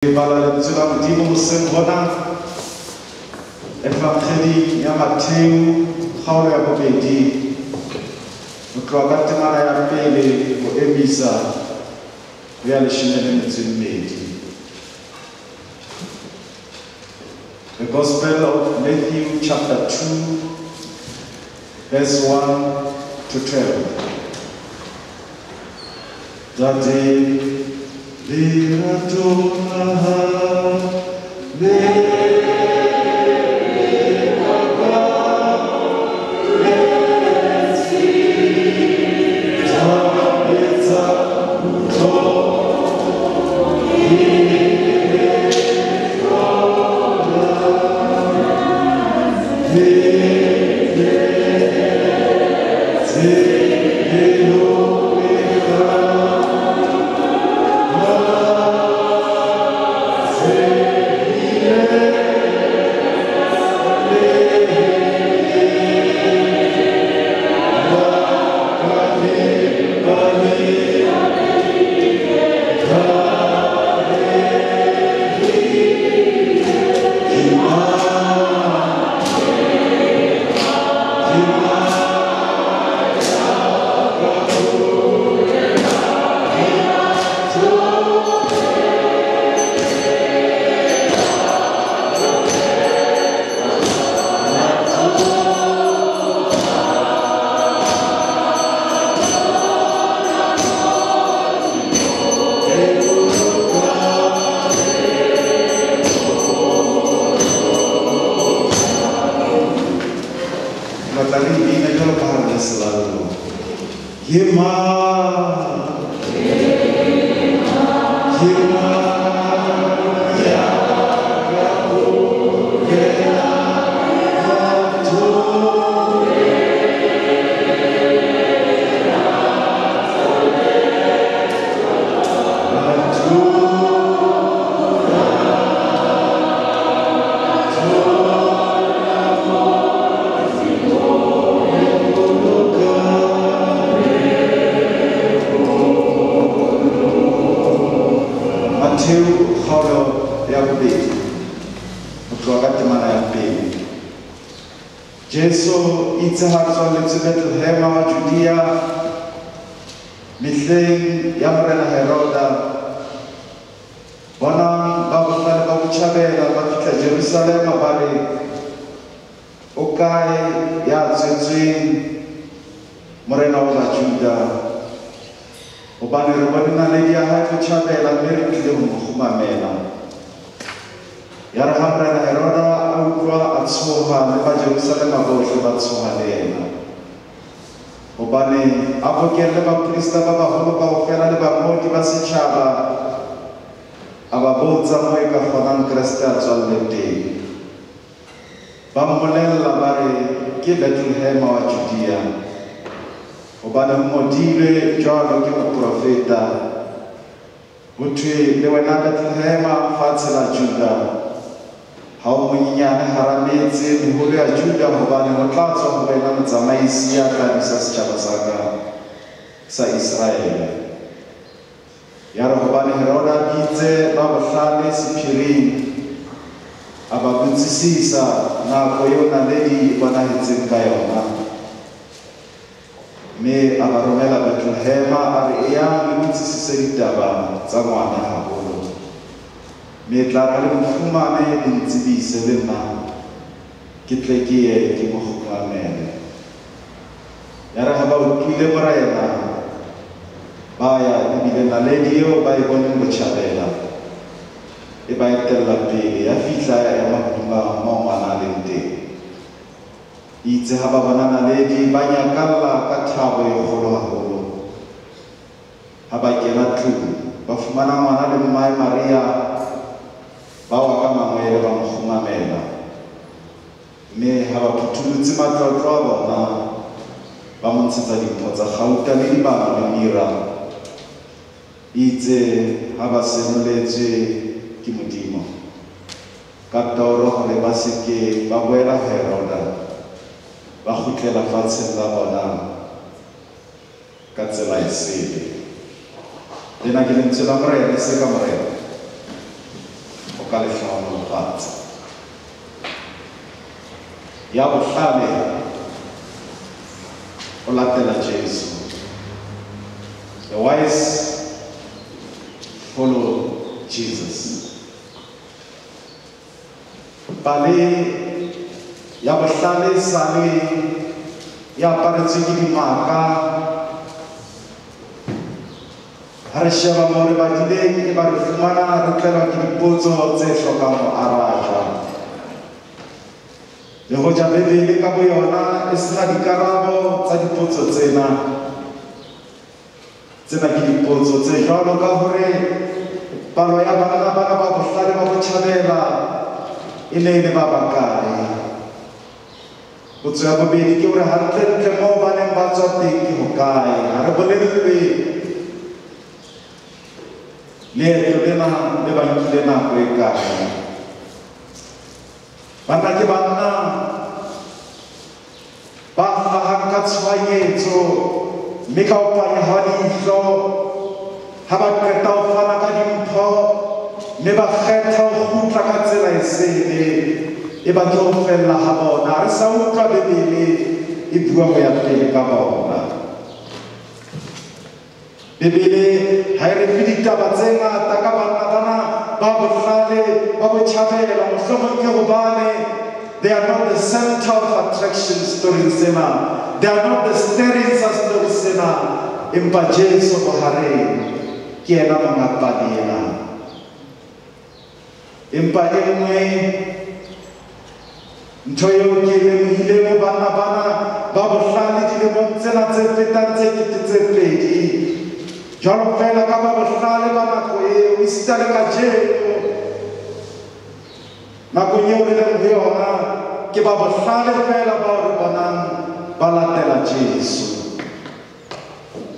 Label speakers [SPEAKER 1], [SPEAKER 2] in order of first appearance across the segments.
[SPEAKER 1] Bala lentswe la Modimo hoseng hona, Evangeli ya Mattheu kgaolo ya bobedi, ho tloha ka temana ya pele ho emisa ho ya 12. The Gospel of Matthew chapter 2 verse 1 to 12. Tate lerato la hao le Jesu itse ha tswaletswe Bethlehema wa Judea mehleng ya morena Heroda, bonang ba bohlale ba botjhabela ba fihla Jerusalema ba re, o kae ya tswetsweng morena wa Bajuda? Hobane re bone naledi ya hae botjhabela mme re tlile ho mo kgumamela. Ya re ha morena Heroda a utlwa a tshoha, le ba Jerusalema bohle ba tshoha le yena. Hobane a bokelle baprista ba baholo kaofela le bangodi ba setjhaba, a ba botsa moo e ka kgonang Kreste a tswalle teng. Ba mmolella ba re, ke Bethlehema wa Judea, hobane ho ngodilwe jwalo ke moprofeta, ho thwe, le wena Bethlehema fatshe la Juda, ha o monyenyane hara metse meholo ya Juda, hobane ho tla tswa ho wena motsamaisi ya tla busa setjhaba sa ka sa Iseraele. Ya re hobane Heroda a bitse ba bohlale sephiring, a ba botsisisa nako eo naledi e bonahetseng ka yona, mme a ba romela Bethlehema, a re, eyang le botsisise ditaba tsa ngwana haholo, mme tla re le mo fumane le ntsebise le nna, ke tle ke ye ke mo kgumamele. Ya re ha ba utlwile morena, ba ya, ebile naledi eo ba e boneng botjhabela e ba etella pele, ya fihla ya ema hodima moo ngwana a leng teng. Itse ha ba bona naledi, ba nyakalla ka thabo e kgolo haholo. Ha ba kena tlung, ba fumana ngwana le mmae Maria, ba wa ka mangwele ba mo kgumamela. Mme ha ba phutholotse matlotlo a bona, ba mo ntshetsa dimpho tsa kgauta le dibano le mira. Itse ha ba senoletswe ke Modimo ka toro hore ba se ke ba boela ho Heroda, ba kgutlela fatsheng la bona ka tsela e sele. Lena ke lentswe la Morena, e se ka Morena. o ka le hlohonolofatsa. Ya bohlale o latela Jesu. The wise follow Jesus. Pale ya bohlale sale ya aparetswe ke dimaka. Ha re sheba mo re badileng e ba re fumana re tlelwa ke dipotso tse hlokang ho arajwa. Le hoja Bibele ka boyona e sena dikarabo tsa dipotso tsena. Tsena ke dipotso tse jwalo ka hore palo ya banna bana ba bohlale ba botjhabela e ne e le ba bakae. Potso ya bobedi ke hore hantlentle moo ba neng ba tswa teng ke hokae. Ha re bolellwe leeto lena le ba nkile nako e kae. Banna ke banna ba hlahang ka tshohanyetso mme ka ho panya ha leihlo ha ba qeta ho fana ka dimpho mme ba kgetha ho kgutla ka tsela e sele e ba ke ho fella ha bona. Ha re sa utlwa Bibele e bua ho ya pele ka bona. Bibele ha e re fe ditaba tse ngata ka banna bana ba bohlale ba botjhabela, mohlomong ke hobane they are not the center of attraction story sena. They are not the steering sa story sena. Empa Jesu bohareng ke yena monga pale ena. Empa e nngwe ntho eo ke e lemohileng ho banna bana ba bohlale dilemong tsena tse fetang tse 2000, jwalo fela ka ba bohlale ba nako eo, esita le kajeno nakong eo re leng ho yona, ke ba bohlale fela bao re bonang ba latela Jesu.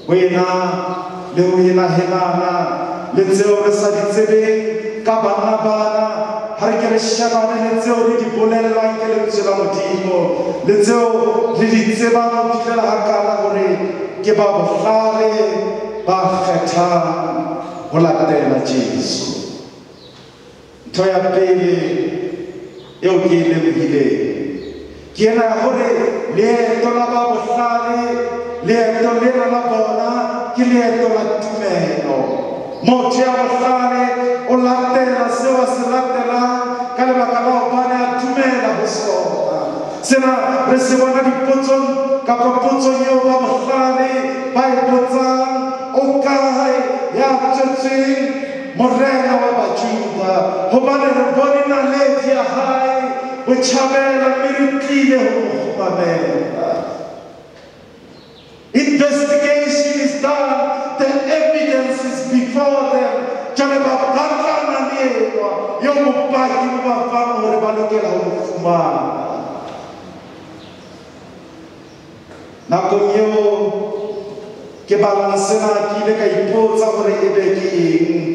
[SPEAKER 1] Ho ena le ho henahenana le tseo re sa di tsebeng ka banna bana, ha re ke re shebane le tseo re di bolellwang ke lentswe la Modimo, le tseo re di tsebang ho fihlela hakana hore ke ba bohlale ba kgethang ho latela Jesu. Ntho ya pele eo ke e lemohileng ke ena ya hore leeto la ba bohlale, leeto lena la bona ke leeto la tumelo. Motho ya bohlale o latela seo a se latelang ka lebaka la hobane a dumela ho sona. Sena re se bona dipotsong kapa potsong eo ba bohlale ba e botsang: o kae ya tswetsweng morena wa Bajuda? Hobane re bone naledi ya hae botjhabela mme re tlile ho mo kgumamela. Investigation is done, the evidence is before them. Jwale ba batlana le enwa eo bopaki bo ba fang hore ba lokela ho mo fumana. Nakong eo ke balang sena ke ile ka ipotsa hore ebe ke eng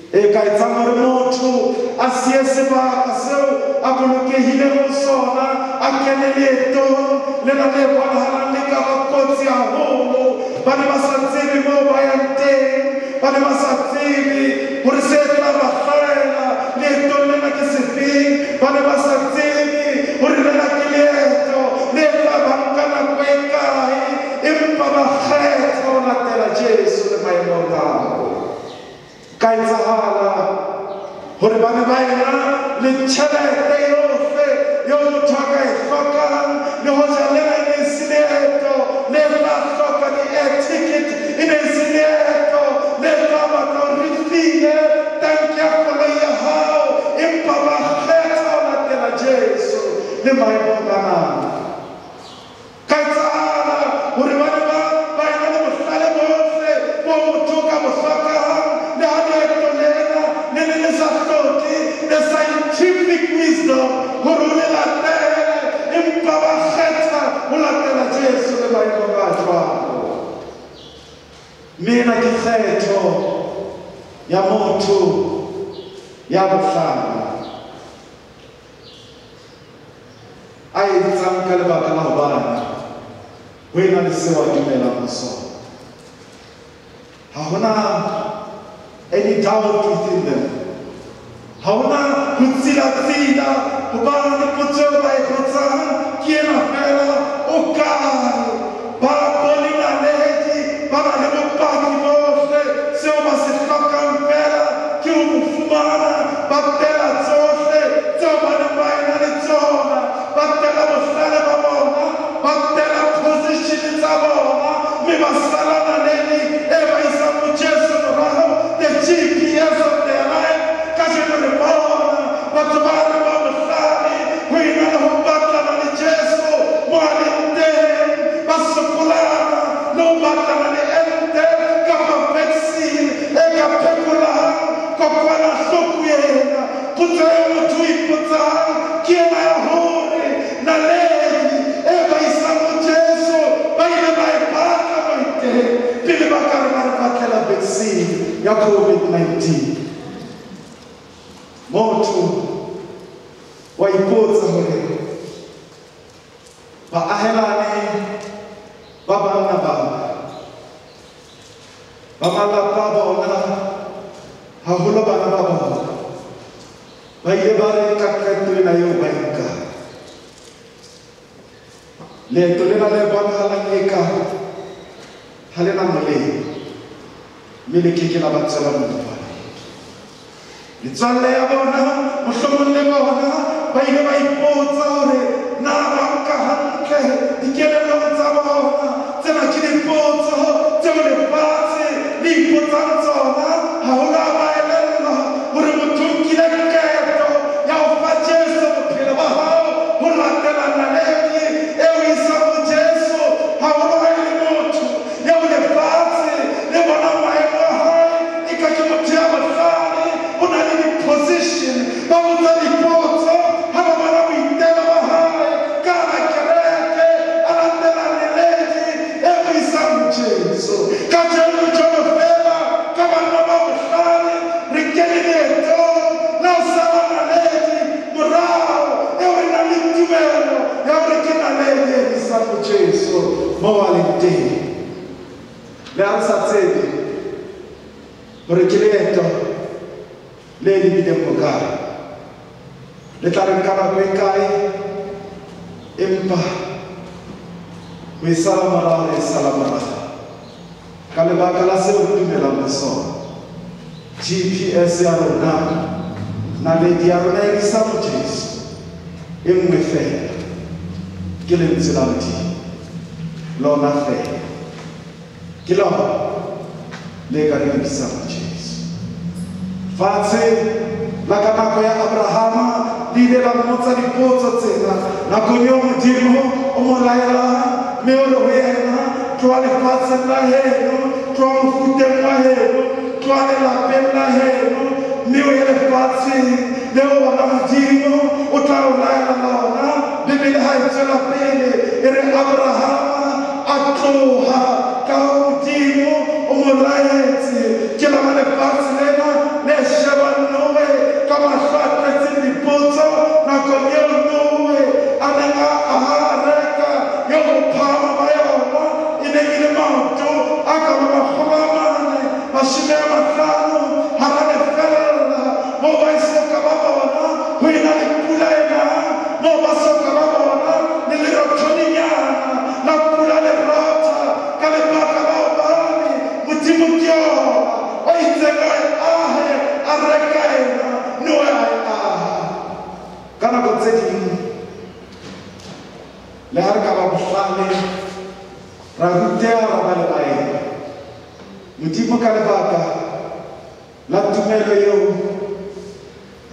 [SPEAKER 1] e ka etsang hore motho a siye sebaka seo a bolokehileng ho sona, a kene leetong lena le bonahalang le ka ba kotsi haholo. Ba ne ba sa tsebe moo ba yang teng, ba ne ba sa tsebe hore se tla ba hlahela leetong lena ke sefeng, ba ne ba sa tsebe hore lena ke leeto le tla ba nka nako e kae, empa ba kgetha ho latela Jesu le maemong ao. Ka etsahala hore ba ne ba ena le tjhelete yohle eo motho a ka e hlokang, le hoja lena e ne e se leeto le tla hloka di-air ticket, e ne e se leeto le tla batla hore re file tanki ya koloi ya hao, empa ba kgetha ho latela Jesu le maemong ana. Ka etsahala hore ba ne ba ena le bohlale bohle bo motho ka bo hlokang, le ha leeto lena le ne le sa hloke the scientific wisdom hore o le latele, empa ba kgetha ho latela Jesu le maemong a jwalo. Mme ena ke kgetho ya motho ya bohlale a etsang ka lebaka la hobane ho ena le seo a dumelang ho sona. Ha hona any doubt within them. Ha hona ho tsilatsila hobane potso eo ba e botsang ke ena feela, o kae? Ba bone naledi, ba na le bopaki bohle, seo ba se hlokang feela ke ho mo fumana. Ba tela tsohle tseo ba neng ba ena le tsona, ba tela bohlale ba bona, ba tela position tsa bona, mme ba sala naledi e ba isang ho Jesu morao, the GPS of their life. Kajeno re bona batho ba re ba bohlale ho ena le ho batlana le Jesu mo a leng teng, ba sokolana le ho batlana le ente kapa vaccine e ka phekolang kokwanahloko ena. Potso eo motho o ipotsang ke ena ya hore naledi e ba isang ho Jesu ba ile ba e batla mo e teng pele ba ka re ba re batlela vaccine ya COVID-19. Motho wa ipotsa hore baahelane ba banna bana ba malapa a bona, haholo bana ba bona, ba ile ba re ka qeto ena eo ba e nkang. Leeto lena le bonahalang eka ha le na molemo, mme le ke ke la ba tswela molemo. Metswalle ya bona, mohlomong le bona, ba ile ba ipotsa hore na ba nka hantle dikelellong tsa bona. Tsena ke dipotso tseo lefatshe le ipotsang tsona. Haholo ha ba elellwa hore motho o nkile qeto ya ho fa Jesu bophelo ba hao, ho latela naledi eo isang ho Jesu. Haholo ha e le motho eo lefatshe le bonang maemo a hae e ka ke motho ya bohlale, o na le di-position. Ba botsa dipotso ha ba bona boitelo ba hae ka hara kereke, a latela naledi eo isang ho Jesu. Kajeno jwalo feela ka banna ba bohlale, re kene leetong la ho sala naledi morao eo re nang le tumelo ya hore ke naledi e isang ho Jesu moo a leng teng. Le ha re sa tsebe hore ke leeto le lebileng hokae, le tla re nka nako e kae, empa ho e sala morao re e sala morao ka lebaka la seo re dumelang ho sona. GPS ya rona, naledi ya rona e isa ho Jesu e nngwe feela, ke lentswe la Modimo lona feela, ke lona le ka re lebisang ho Jesu. Fatshe la ka nako ya Abrahama le ile la mmotsa dipotso tsena nakong eo Modimo o mo laelang, mme o re ho yena, tloha lefatsheng la heno, tloha mofuteng wa heno, tloha lelapeng la heno, mme o ye lefatsheng leo wona Modimo o tla o laela lona. Bibele ha e tswela pele e re Abrahama a tloha ka ho Modimo o mo laetse. Ke lona lefatshe lena le shebang Noe ka mahlo a tletseng dipotso nakong eo Noe a neng a aha areka eo bophahamo ba yona e neng e le maoto a ka ba 450 hara lefeella moo ba esoka ba bona ho ena le pula e nang, moo ba soka ba bona le lerothodinyana la pula le rotha ka lebaka la hobane Modimo ke ona o itseng a e ahe areka ena, Noe a e aha. Ka nako tse ding le ha re ka ba bohlale, ra ruteha, ra ba le maemo, Modimo ka lebaka la tumelo eo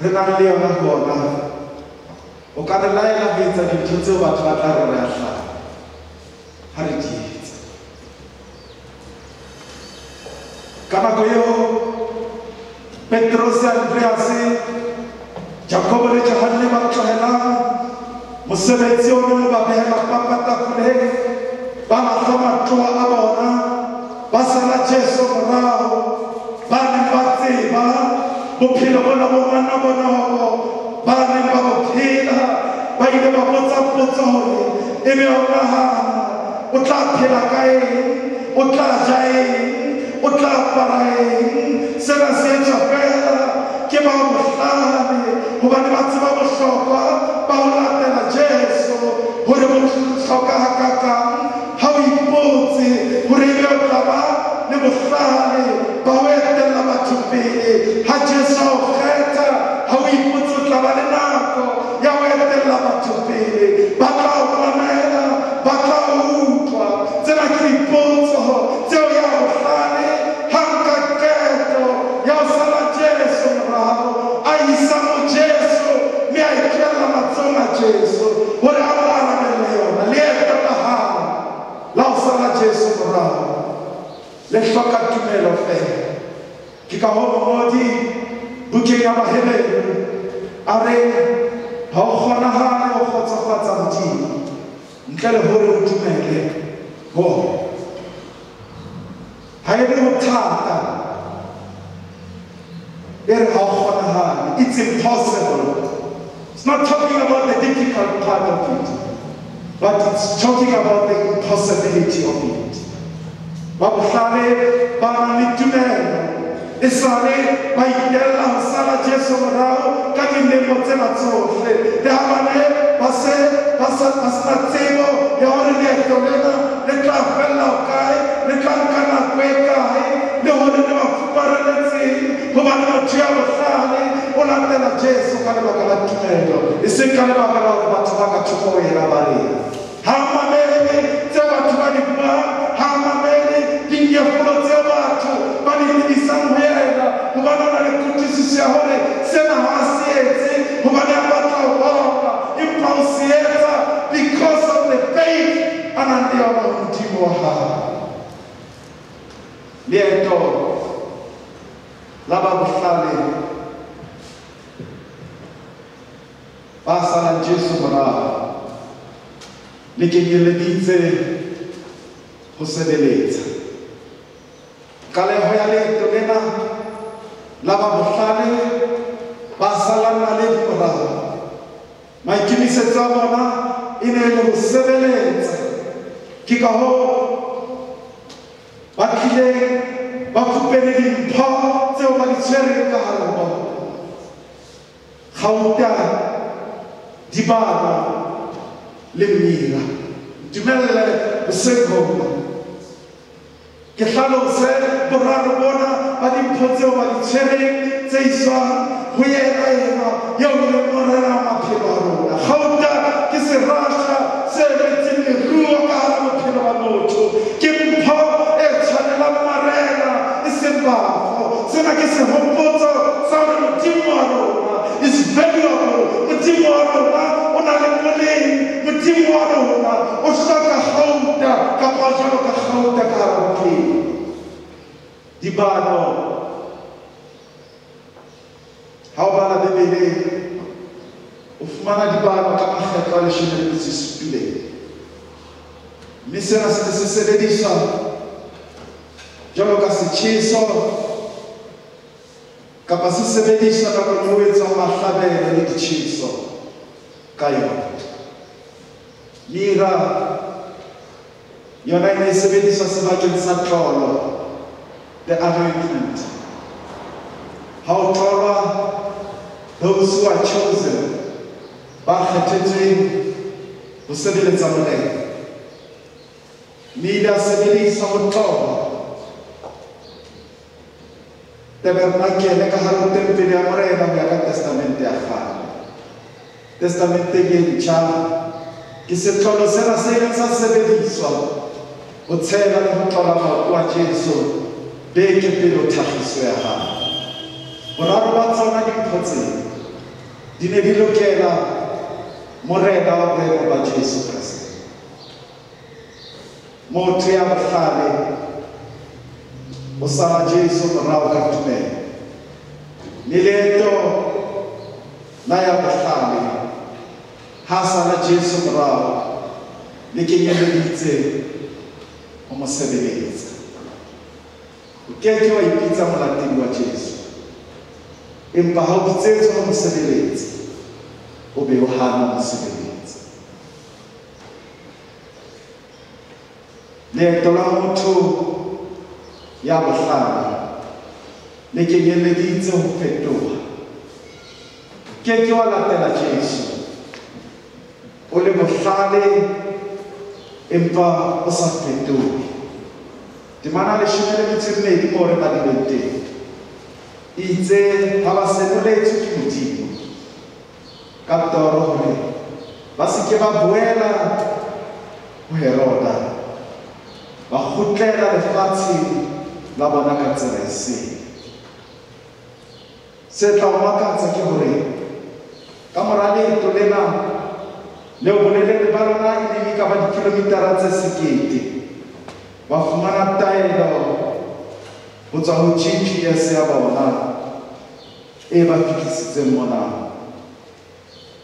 [SPEAKER 1] re nang le yona ho ona, o ka re laela ho etsa dintho tseo batho ba tla re re a hlaha ha re di etsa. Ka nako eo Petrose, Andrease, Jakobo le Johanne ba tlohelang mosebetsi o neng o ba behela papa tafoleng, ba lahla matloa a bona, ba sala Jesu morao. Ba neng ba tseba bophelo bona bo manobonobo, ba neng ba bo phela, ba ile ba botsa potso hore ebe o nahana o tla phela ka eng, o tla ja eng, o tla apara eng. Sena se etswa feela ke Ke ba bohlale hobane ba tseba bohlokwa ba ho latela Jesu hore bohlokwa hakakang ha o ipotse hore ebe o tla ba le bohlale ba ho etella batho pele ha Jesu a o kgetha ha o ipotse o tla ba le nako ya ho etella batho pele ba tla o mamela ba tla o utlwa. Tsena ke dipotso tseo ya bohlale ha nka qeto ya ho sala Jesu morao a isa mo Jesu mme a itlohella matsohong a Jesu hore a mo arabelle yona. Leeto la hao la ho sala Jesu morao le hloka tumelo fela. Ke ka hoo mongodi bukeng ya Baheberu a re ha o kgonahale ho kgotsofatsa Modimo ntle le hore o dumele ho ha e le ho thata e re ha o kgonahale. It's impossible. It's not talking about the difficult part of it, but it's talking about the impossibility of it. Ba bohlale ba nang le tumelo e sale ba itella ho sala Jesu morao ka dilemo tsena tsohle le ha ba ne ba sena tsebo ya hore leeto lena le tla fella hokae, le tla nka nako e kae, le hore le ba fupareletseng hobane motho ya bohlale o latela Jesu ka lebaka la tumelo e seng ka lebaka la hore batho ba ka thoko ho yena ba reng. Ha mamele tse batho ba di buang, ha mamele dinyefolo tse batho ba di lebisang ho yena hobane o na le kutlwisiso ya hore sena ha se etse hobane a batla ho bona, empa o se etsa because of the faith a nang le yona ho Modimo wa hae. Leeto la ba bohlale ba salang Jesu morao le kenyeleditse ho sebeletsa. Qaleho ya leeto lena la ba bohlale ba salang naledi morao, maikemisetso a bona e ne e le ho sebeletsa. Ke ka hoo ba tlileng ba fupere dimpho tseo ba di tshwereng ka hare ho bona: kgauta, dibano le mmila. Ntumelle hoseng hona ke hlalose boraro bona ba dimpho tseo ba di tshwereng tse iswang ho yena yena eo e leng morena wa maphelo a rona. Kgauta ke serasha se emetseng leruo ka hara bophelo ba motho, ke mpho e tshwanelang marena e seng bafo. Sena ke sehopotso sa hore Modimo wa rona is valuable. Modimo wa rona o na le boleng. Modimo wa rona o hloka kgauta kapa jwalo ka kgauta ka hara bophelo. Dibano, ha o bala Bibele o fumana dibano ka makgetlo a 17, mme sena se ne se sebediswa jwalo ka setjheso kapa se sebediswa nakong eo etswang mahlabelo le ditjheso ka yona. Mira yona e ne e sebediswa sebakeng sa tlolo, the anointment. Ha o tlolwa, those who are chosen, ba kgethetsweng ho sebeletsa Morena, mme ile a sebediswa ho tlola tabernakele ka hare ho tempele ya Morena ho ya ka Testamente ya kgale. Testamenteng e ntjha ke setlolo sena se ileng sa sebediswa ho tshela le ho tlola maoto a Jesu beke pele ho thakgiso ya hae. Boraro ba tsona dimpho tsena di ne di lokela Morena wa boemo ba Jesu Kreste. Motho ya bohlale o sala Jesu morao ka tumelo, mme leeto la ya bohlale ha sala Jesu morao le kenyeleditse ho mo sebeletsa. O ke ke wa ipitsa molatedi wa Jesu, empa ha o bitsetswa ho mo sebeletsa, o be o hana ho mo sebeletsa. Leeto la motho ya bohlale le kenyeleditse ho fetoha. Ke ke wa latela Jesu o le bohlale empa o sa fetohe. Temana 12 moo re badileng teng itse ha ba senoletswe ke Modimo ka toro hore ba se ke ba boela ho Heroda, ba kgutlela lefatsheng la bona ka tsela e sele. Se tla o makatsa ke hore ka mora leeto lena leo bolelele ba lona e neng e ka ba dikilomitara tse 1000, ba fumana taelo ho tswa ho GPS ya bona e ba fihlisitseng mona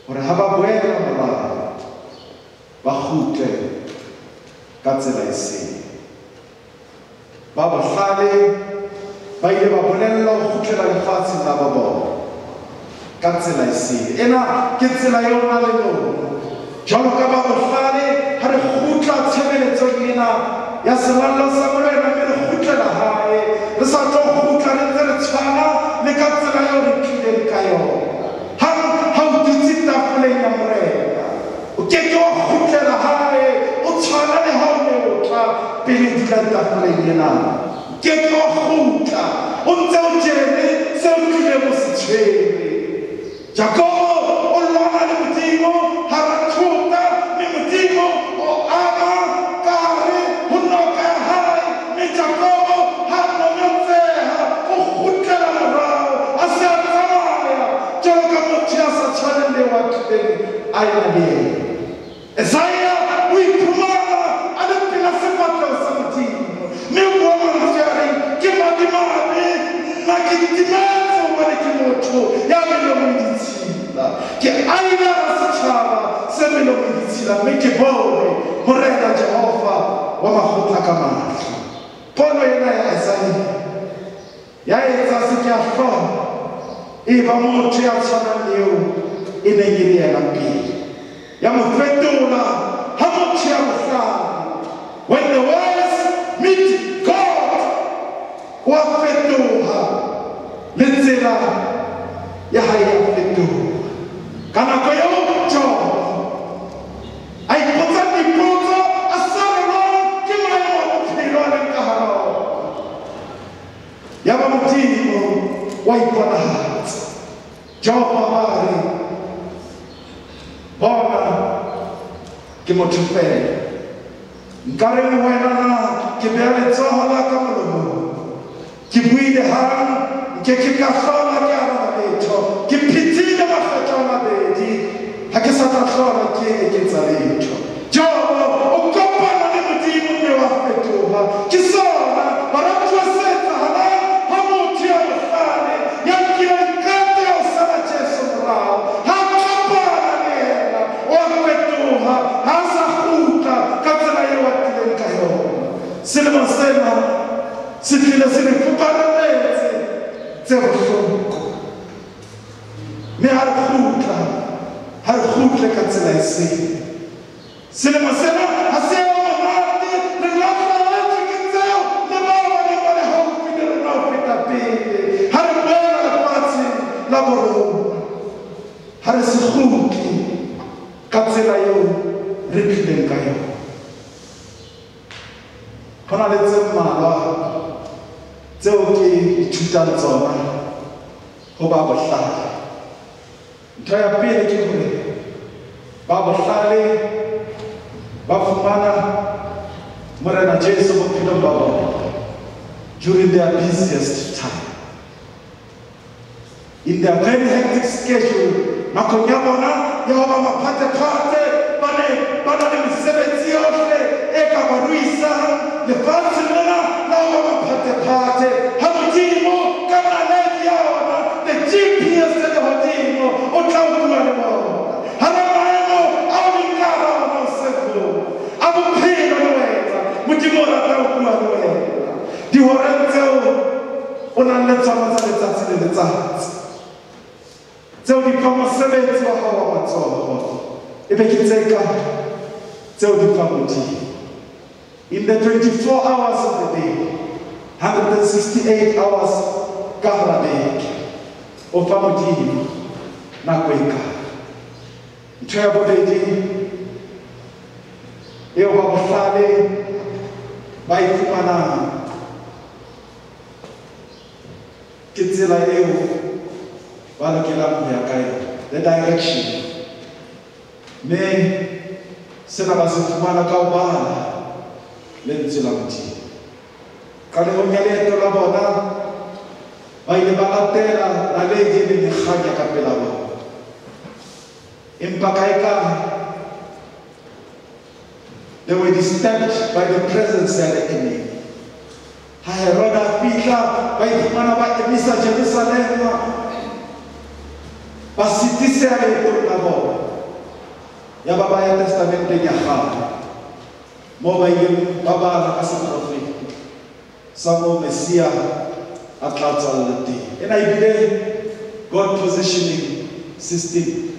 [SPEAKER 1] hore ha ba boela morao ba kgutle ka tsela e sele. Ba bohlale ba ile ba bolella ho kgutlela lefatsheng la ba bona ka tsela e sele. Ena ke tsela eo na le lona jwalo ka ba bohlale ha re kgutla tshebeletsong ena ya selallo sa Morena, mme re kgutlela hae, re sa tlo kgutla re ntse re tshwana le ka tsela eo re tlileng ka yona. Hang ha o dutse tafoleng ya Morena, o ke ke wa kgutlela hae o tshwana le ha o ne o tla pele o dula tafoleng ena. O ke ke wa kgutla o ntse o jele seo o tlileng o se tshwere. Jakobo o lwana le Modimo hara thota, mme Modimo o ama ka hare ho noka ya hae, mme Jakobo ha nonyotseha o kgutlela morao, a se a tsamaya jwalo ka motho ya sa tshwaneng le wa tlileng a ena le yena. Esaia o iphumana a le pela sefahleho sa Modimo, mme o bua mantswe a reng, ke madimabe nna ke timetse hobane ke motho ya melomo e ditshila, ke aile hara setjhaba se melomo e ditshila, mme ke bone Morena Jehova wa makgotla ka matla. Pono ena ya Esaia ya etsa se ke a hlola e ba motho ya tshwanang le eo e neng e le yena pele, ya mo fetola ha motho ya bohlale. When the wise meet God, wa fetoha le tsela ya hae ya fetoha. Ka nako eo Jobo a ipotsa dipotso a sa rerwang ke maemo a bophelo a leng ka hara ona. Yaba Modimo wa iponahatsa. Jobo a re, bona ke motho fela, nka re le wena na ke beha letsoho la ka molomong, ke buile hang nke ke ka hlola ke araba letho, ke phethile makgetlo a mabedi, ha ke sa tla hlola ke eketsa letho. Jobo o kopana le Modimo mme wa fetoha. Ke sona baratuwa se etsahalang ha motho ya bohlale ya nkileng qeto ya ho sala Jesu morao, ha kopana le yena wa fetoha, ha a sa kgutla ka tsela eo a tlileng ka yona. Selemo sena se tlile se re fupareletse tse bohloko, mme ha re kgutla, ha re kgutle ka tsela e sele. Selemo sena ha se a monate, re lahlehetswe ke tseo le bao ba neng ba le haufi le rona ho feta pele. Ha re boela lefatsheng la bo rona, ha re se kgutle ka tsela eo re tlileng ka yona. Ho na le tse mmalwa tseo ke ithutang tsona ho ba bohlale. Ntho ya pele ke hore ba bohlale ba fumana Morena Jesu bophelong ba bona during their busiest time. In their very hectic schedule, nakong ya bona ya ho ba maphatephate, ba ne ba na le mesebetsi yohle e ka ba ruisang lefatsheng lena la ho ba maphatephate. Ha Modimo ka naledi ya ona, the GPS ya lehodimo, o tla o bua le bona. Hara maemo a o leng ka hara ona hoseng hona, a bophelo le wena, Modimo o rata ho bua le wena. Dihoreng tseo o nang le tsona tsa letsatsi le letsatsi, tseo di fa mosebetsi wa hao wa matsoho, e be ke tse kae tseo di fa Modimo. In the 24 hours of the day, 168 hours ka hara beke, o fa Modimo nako e kae. Ntho ya bobedi eo ba bohlale ba e fumanang ke tsela eo ba lokelang ho ya ka yona, the direction. Mme sena ba se fumana ka ho bala lentswe la Modimo. Qalehong ya leeto la bona ba ile ba latela naledi e neng e kganya ka pela bona. Empa kae-kae they were disturbed by the presence of the enemy. Ha Heroda a fihla, ba iphumana ba emisa Jerusalema, ba sitiseha leetong la bona. Ya ba ba ya testamenteng ya kgale, moo ba ileng ba bala ka seprofeto sa moo Messia a tla tswalla teng. Ena ebile God positioning system,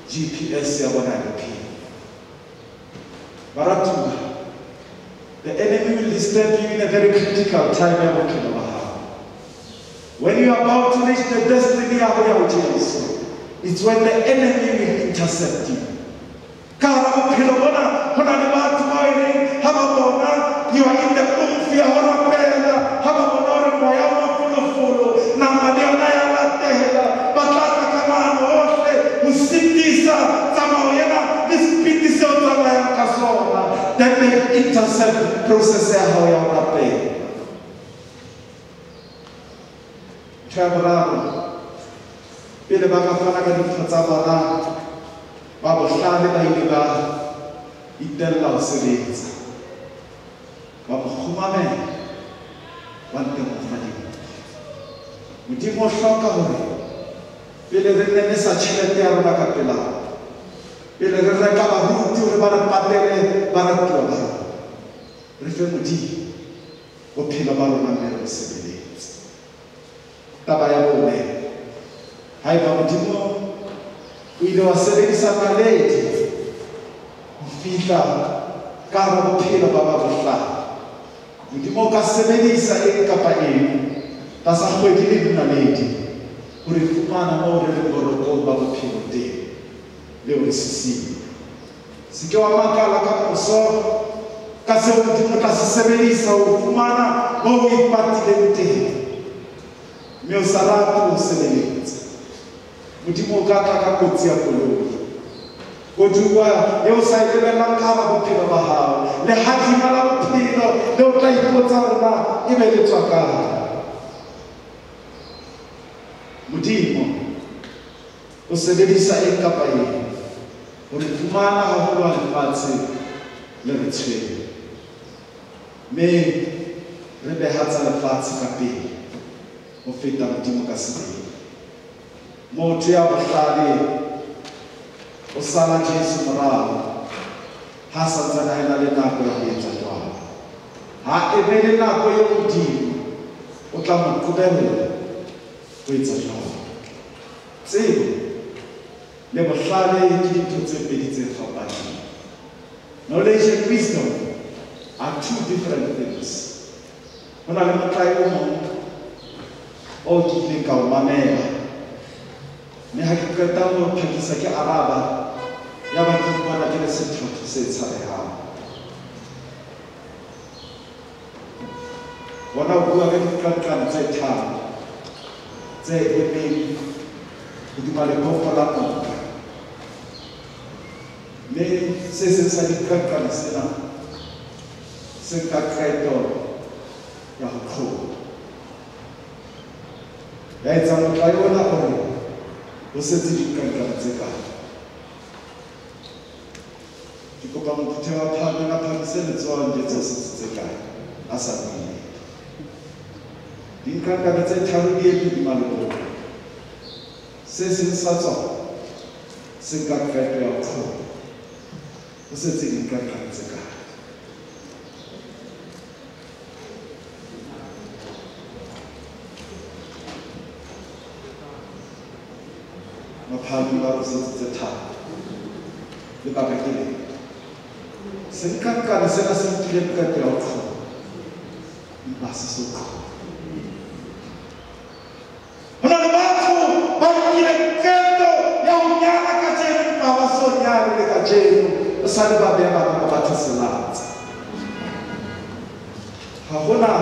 [SPEAKER 1] GPS ya bona ya bophelo. Baratuwa, the enemy will disturb you in a very critical time ya bophelo ba hao. When you are about to reach the destiny ya ho ya ho Jesu, it's when the enemy will intercept you. Ka hara bophelo bona, ho na le batho ba e reng ha ba bona you are in the oomph ya ho rapela, ha ba bona hore moya o mafolofolo, nama le yona ya latela, ba tla tla ka maano ohle ho sitisa tsamao ena le sepiti seo tsamayang ka sona. Then they intercept process ya hao ya ho rapela. Ntho ya boraro, pele ba ka fana ka dimpho tsa bona, ba bohlale ba ile ba itella ho sebetsa, ba mo kgumamela, ba nte mo fa dimpho. Modimo o hloka hore pele re nemesa tjhelete ya rona ka pela, pele re reka baruti hore ba re patele baratuwa ba rona, re fe Modimo bophelo ba rona mme re mo sebeletse. Taba ya bone, haeba Modimo o ile wa sebedisa naledi ho fihla ka hara bophelo ba ba bohlale, Modimo o ka sebedisa eng kapa eng tlasa kgwedi le dinaledi ho re fumana moo re leng borokong ba bophelo teng le ho re sisinya. Se ke wa makala ka moso ka seo Modimo o tla se sebedisa ho fumana moo o ipatileng teng, mme o sa rate ho sebeletsa. Modimo o ka tla ka kotsi ya koloi, koduwa eo sa e lebellang ka hara bophelo ba hao, lehadima la bophelo le o tla ipotsa hore na ebe le tswa kae. Modimo o sebedisa eng kapa eng ho re fumana haholo ha lefatshe le re tshwere, mme re beha tsa lefatshe ka pele ho feta Modimo ka sebele. Motho ya bohlale o sala Jesu morao ha santsane a ena le nako ya ho etsa jwalo. Ha e be le nako eo Modimo o tla mo qobella ho etsa jwalo. Tsebo le bohlale ke dintho tse pedi tse fapaneng. Knowledge and wisdom are two different things. Ho na le motlae o mong o ke ileng ka o mamela, mme ha ke qeta ho phakisa ke araba, ya ba ke ipona ke le sethotho se tshabehang. Bona o bua ka diqanqane tse tharo tse emeng hodima lebopo la noka, mme se seng sa diqanqane sena se nka qeto ya ho qhoba. Ya etsa motlae ona hore ho setse diqanqane tse kae. Ke kopa mophutheho wa phahameng a phahamise letsoho a njwetse ho setse tse kae a sa bue letho. Dinqanqane tse tharo di eme hodima lebopo, se seng sa tsona se nka qeto ya ho qhoba. Ho setse dinqanqane tse kae? Maphahameng ba re setse tse tharo. Lebaka ke leng? Senqanqane sena se nkile qeto ya ho qhoba, empa ha se so qhobe. Ho na le batho ba nkileng qeto ya so nyale le kajeno o sa le ba beha bana ba batho selatsa. Ha hona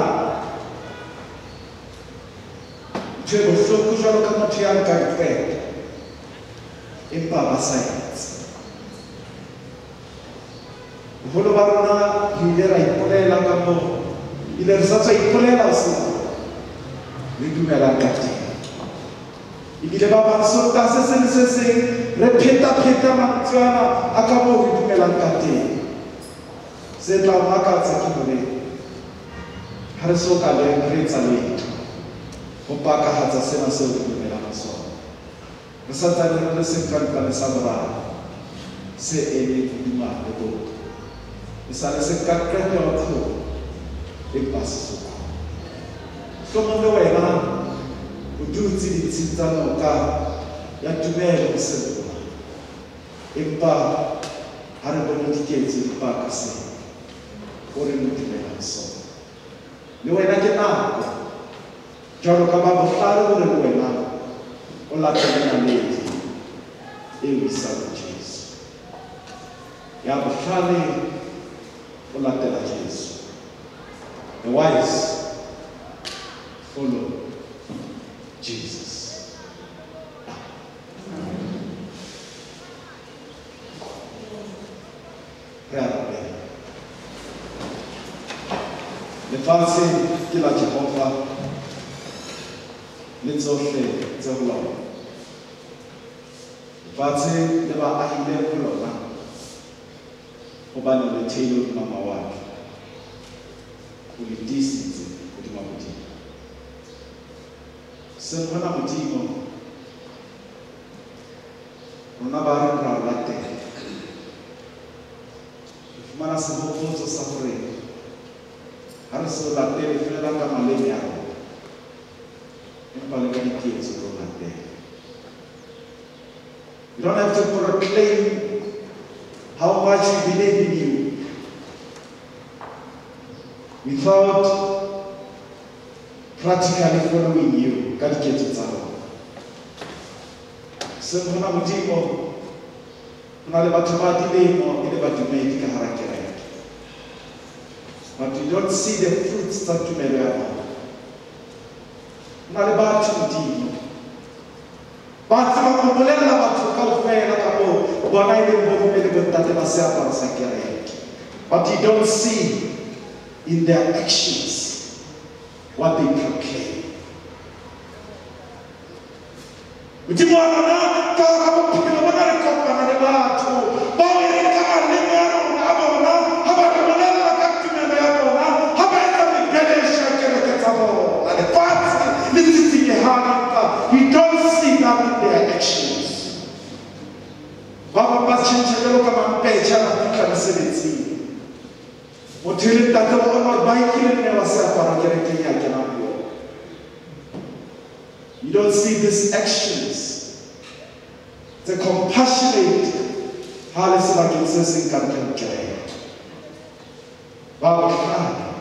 [SPEAKER 1] ntho e bohloko jwalo ka motho ya nkang qeto empa ba sa etse. Boholo ba rona re ile ra ipolela ka moo, ile re sa tswa ipolela hoseng re dumelang ka teng. Ebile ba bang Sontaha se seng le se seng re pheta-pheta mantswe ana a ka moo re dumelang ka teng. Se tla o makatsa ke hore ha re so ka le re etsa letho ho pakahatsa sena seo re dumelang ho sona. Re sa ntsane re le senkantlane sa boraro se emeng hodima leboto. E sa le se ka qeto ya botlhoko empa se so khone. Mohlomong le wena o dutse ditsheng tsa noka ya tumelo hoseng hona, empa ha re bone diketso di paka seo o reng o dumela ho sona. Le wena ke nako jwalo ka ba bohlale hore le wena o latele naledi eo isang ho Jesu. Ya bohlale o latela Jesu. The wise follow Jesus. Re a rapela. Lefatshe ke la Jehova le tsohle tse ho lona. Lefatshe le ba ahileng ho lona, hobane le theilwe hodima mawatle, o le tiisitse hodima Modimo. Seng hona Modimo, rona ba reng ra o latela. Re fumana sehopotso sa hore ha re se o latele feela ka maleme a rona, empa le ka diketso re o latele. You don't have to proclaim how much we believe in you without practically following you ka diketso tsa rona. Seng hona Modimo, ho na le batho ba dilemo e le badumedi ka hara kereke, but you don't see the fruits tsa tumelo ya bona. Ho na le batho Modimo ba tsebang ho bolella batho kaofela ka moo bona e leng bomme le bontate ba seaparo sa kereke, but you don't see in their actions what they proclaim. Modimo wa rona ka hara bophelo bona re kopana le batho bao e reng ka maleme a rona a bona ha ba re bolella ka tumelo ya bona, ha ba etsa mebelesho ya kereke tsa bona, lefatshe le tsitsinyehang, empa you don't see that in their actions. Ba bang ba tjhentjha jwalo ka mampetjha ba fihla mesebetsing. Motho e le ntate wa bona hore ba nkile mme wa seaparo kerekeng ya kenang ho yona. You don't see these actions. The compassionate ha le sebakeng se seng ka ntle ho kereke. Ba bohlale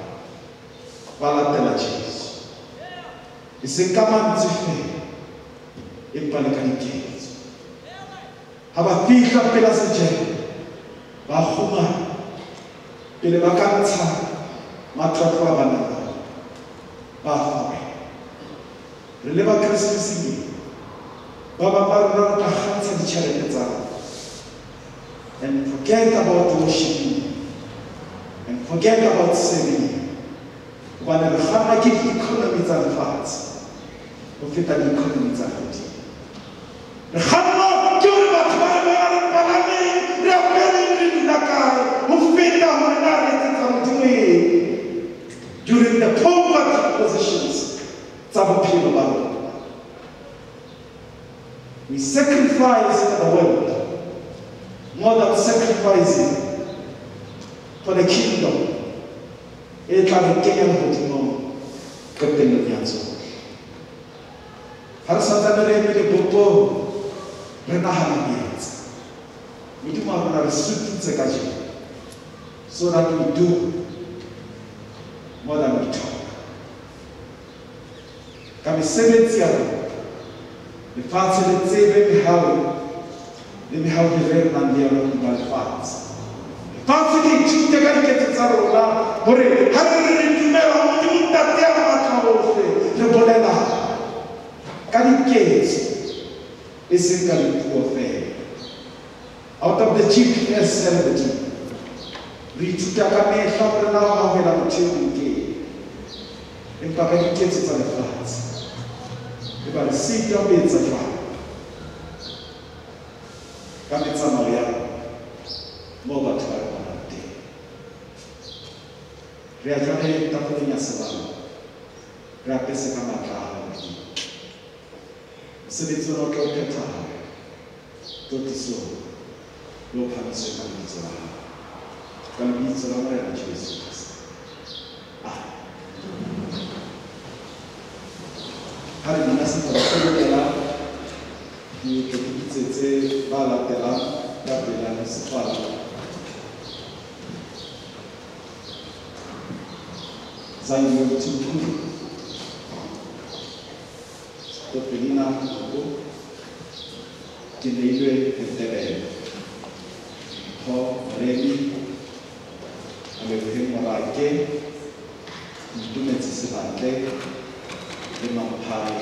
[SPEAKER 1] ba latela Jesu. E seng ka mantswe feela, empa le ka diketso. Ha ba fihla pela sejelo, ba kgumama pele ba ka ntsha matlotlo a bana ba fa. Re le ba Keresemeseng, ba bang ba rona re tla kgantsha ditjhelete tsa rona and forget about worshiping and forget about serving, hobane re kgannwa ke di-economy tsa lefatshe ho feta di-economy tsa lehodimo. Re kgannwa ke hore batho ba re bona re palameng, re apereng, re dula kae, ho feta hore na re etsetsa Modimo eng during the poverty positions tsa bophelo ba rona. We sacrifice for the world more than sacrificing for the kingdom e tla re kenya lehodimong qetellong ya tsohle. Ha re santsane re eme lebopong re nahana ho etsa, Modimo wa rona re sututse kajeno so that we do more than we talk. Ka mesebetsi ya rona lefatshe le tsebe mehau le Mehauhelo e re nang le yona hodima lefatshe. Lefatshe le ithute ka diketso tsa rona hore ha re re re dumela ho Modimo Ntate ya matla ohle, re bolela ka diketso e seng ka dipuo feela. Out of the GPS celebrity, re ithuta ka mehla hore na ho hauhela motho e mong ke eng. Empa ka diketso tsa lefatshe, eba re sitwa ho etsa jwalo ka metsamao ya rona moo batho ba re bonang teng. Re ya jwale tafoleng ya sebalo, re apese ka matla a hao Modimo. Mosebetsi ona o tla o phethahala tlotlisong le ho phahamisweng ka lebitso la hao. Ka lebitso la Morena Jesu Kreste. Amen. Ha re bina sefela se lokelang, ke tle ke bitsetse ba latelang ka pela le sefala. Zangiwe Mthimkhulu, Topelina Nkobo, ke neilwe Letebele, Mpho Moremi, Aleboheng Morake, Ntumetse Sebatle le Mamphai